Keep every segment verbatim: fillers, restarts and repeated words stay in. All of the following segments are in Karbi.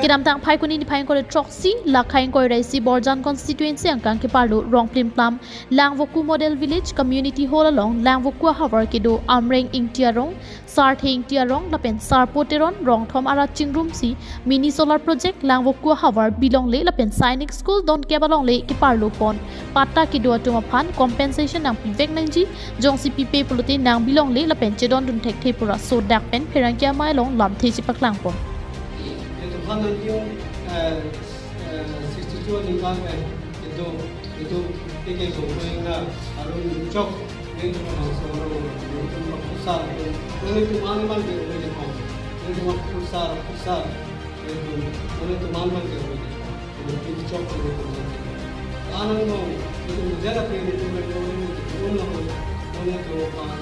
Kedamtang Phaikuni niphai ingkoi ra throksi, lakha ingkoi ra isi Borjan constituency angkang keparlo Rongplimplam Langvoku Model Village Community Hall along Langvoku ahavar kedo Amreng Ingti arong, Sarthe Ingti arong lapen Sarpo Teron rong thom arat chingrumsi mini solar project Langvoku ahavar bilongle lapen Sainik School donkep alongle keparlo pon patta kedo atum aphan compensation nangpivek nangji, jongsi pipe pulote nangbilongle lapen chedondun thekthe pu ra sodak pen pherangke amei along lamthe chepaklang pon. Itu kan nanti, eh, eh, sixty-two aningkan, eh, itu, itu tiga gopeng na arum chok, itu kan langsung arum, itu kan pusar, itu, itu mana mana dia boleh kok, itu kan pusar, pusar, itu, itu mana mana dia boleh kok, itu chok, itu kan. Anang dong, itu menjadi apa yang itu mereka itu, itu kan, itu kan,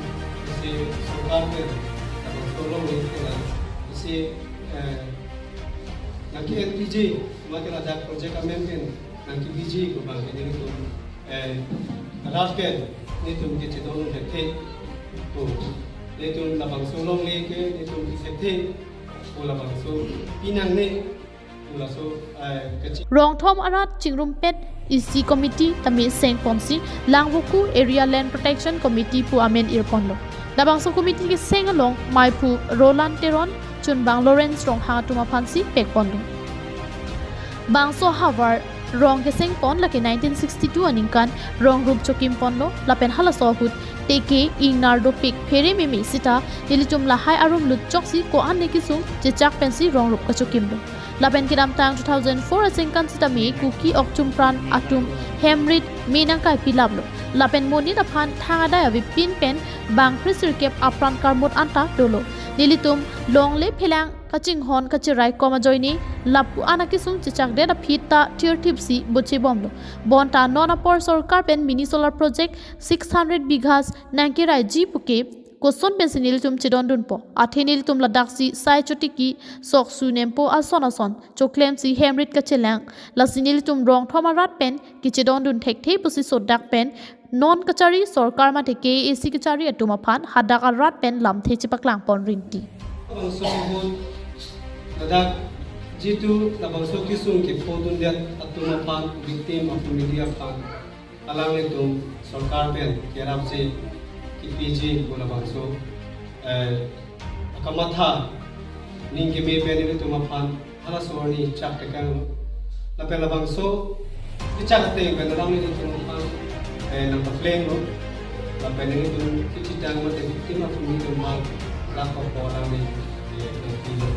isi sorkar ke, kalau tolong itu kan, isi, eh, nangke N P G, mati ladak project amen pen, nangke B G ko bang, ini itu, eh, rat pen, ini itu mungkin chedondun thekthe, to, ini itu labangso longle ke, ini itu mungkin thekthe, ko labangso pinangne, ko laso, eh, kecil. Rong thom arat chingrumpet isi committee tame seng ponsi Langvoku Area Land Protection Committee pu amen ir ponlo. Labangso committee keseng along maiphu Roland Teron, chunbang Lawrence Ronghang atum aphansi pek ponlo. Bangso havar rong keseng pon lake nineteen sixty-two aningkan rong rup chokim ponlo lapen halaso ahut teke ingnar dopik phere meme sita nelitum lahai arum lut choksi ko-an ne kesung chechak pensi rong rup kachokimlo. Lapen kedamtang two thousand four aningkan sitame Kuki okchum pran atum hem rit me nangkai pilaplo. Lapen monit aphan thang adai avepin pen bang phri sirkep apran karmot anta dolo. Nelitum longle phelang kachinghon kachirai kom ajoine lapu-an akesung chechakdet aphi ta thirthipsi bochebomlo. Bonta non apor sorkar pen mini solar project six hundred bighas nangkeraiji puke koson pensi nelitum chedondunpo. Athe nelitum ladaksi sai chotiki soksu nempo ason ason choklemsi hem rit kachelang. Lasi nelitum rong thom arat pen kechedondun thekthe pusi sodak pen non kachari sorkar mate K A A C kachari atum aphan hadak arat pen lamthe chepaklang pon rinti. Bangso ahut ladak jitu labangso kesung kephodundet atum aphan, victim a family aphan, alanglitum sorkar pen kerapsi kepiji pu labangso, eh, akamatha ning keme pen ilitum aphan halaso arni chak tekanglo. Lapen labangso kechak ateng pen alanglitum aphan, eh, nangpaplenglo. Lapen ilitum kechitang mate victim a family atum aphan lakh kopi alangli, eh, nangpilo.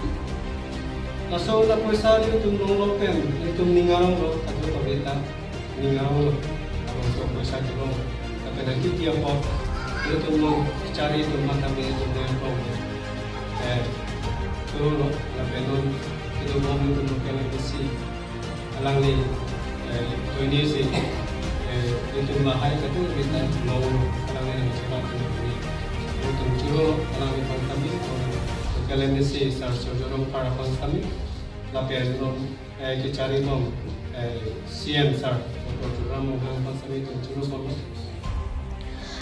Laso la poisa ilitum longlo pen ilitum ning aronglo, kadokave ta ning aronglo, labangso poisa kelong. Lapen akiti apot ilitum along kachari atum mata me ilitum ning arong, eh, chorolo. Lapen non kedobom ilitum local M A C alangli, eh, joinesi, eh, ilitum lahai kadokave ta longlo, alangli nangchepatum ni ilitum choro, alangli aphan kami, local M A C Sir Surjya Rongphar aphan kami, lapen non, eh, kachari along, eh, C M Sir Doctor Tuliram Ronghang aphan sami ilitum choro ponlo.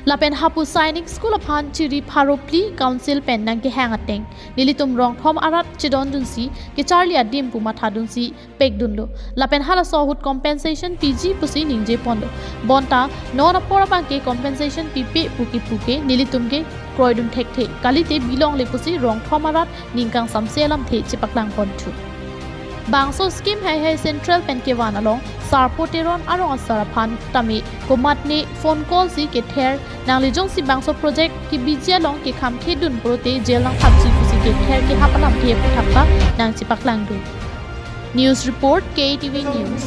Lapen hapu Sainik School aphan chiri pharo phli council pen nangkehang ateng nelitum rong thom arat chedondunsi kacharli adim pu mathadunsi pekdunlo. Lapen halaso ahut compensation piji pusi ningje ponlo. Bonta non apor abangke compensation pipe puke puke nelitum ke kroidun thekthe. Kalite bilongle pusi rong thom arat ning kangsamse alamthe chepaklang ponthu. Bangso scheme haihai central pen kevan along Sarpo Teron arong asar aphan tame komatne phone call si kether nangli, jongsi bangso project kebiji along kekham khedun pulote jail nangthapji pusi kether kehap alamthe aphuthak ta nangchepaklangdun. News report, K T V News.